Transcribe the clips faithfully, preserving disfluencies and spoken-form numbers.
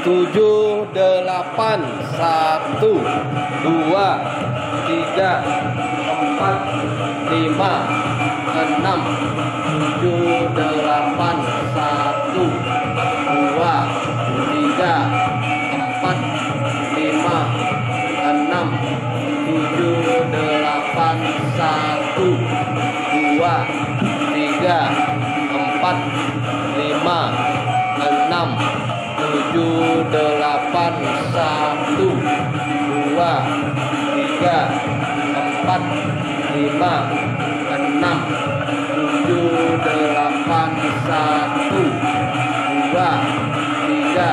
Tujuh, delapan, satu, dua, tiga, empat, lima, enam, tujuh, delapan, satu, dua, tiga, empat, lima, enam, tujuh, delapan, satu, dua, tiga, empat, lima, enam, tujuh, delapan, satu, dua, tiga, empat, lima, enam, tujuh, delapan, satu, dua, tiga,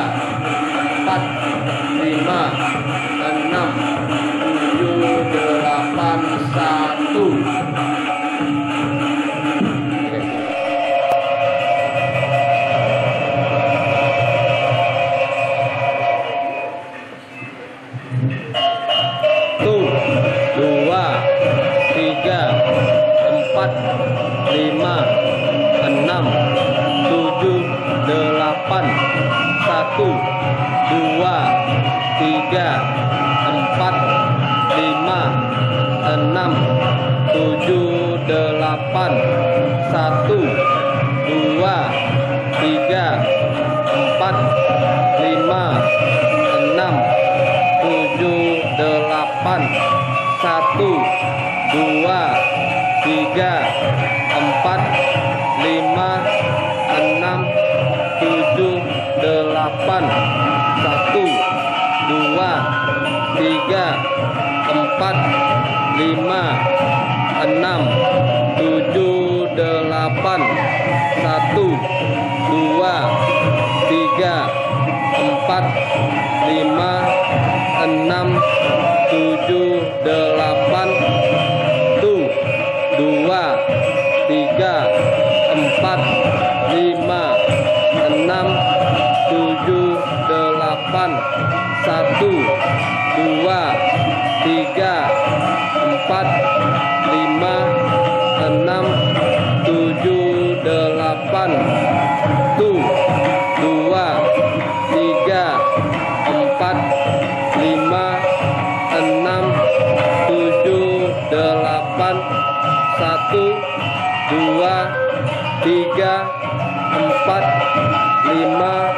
empat, lima, enam, tujuh, delapan, satu. Satu, dua, tiga, empat, lima, enam, tujuh, delapan, satu, dua, tiga, empat, lima, enam, tujuh, delapan, satu, dua, tiga, empat, lima, enam, tujuh, delapan, satu, dua, tiga, empat, lima, enam, tujuh, delapan, satu, dua, tiga, empat, lima, enam, tujuh, delapan, satu, dua, tiga, empat, lima, enam, tujuh, delapan, tu. Pan. Satu, dua, tiga, empat, lima, enam, tujuh, delapan. Tu, dua, tiga, empat, lima, enam, tujuh, delapan. Satu, dua, tiga, empat, lima,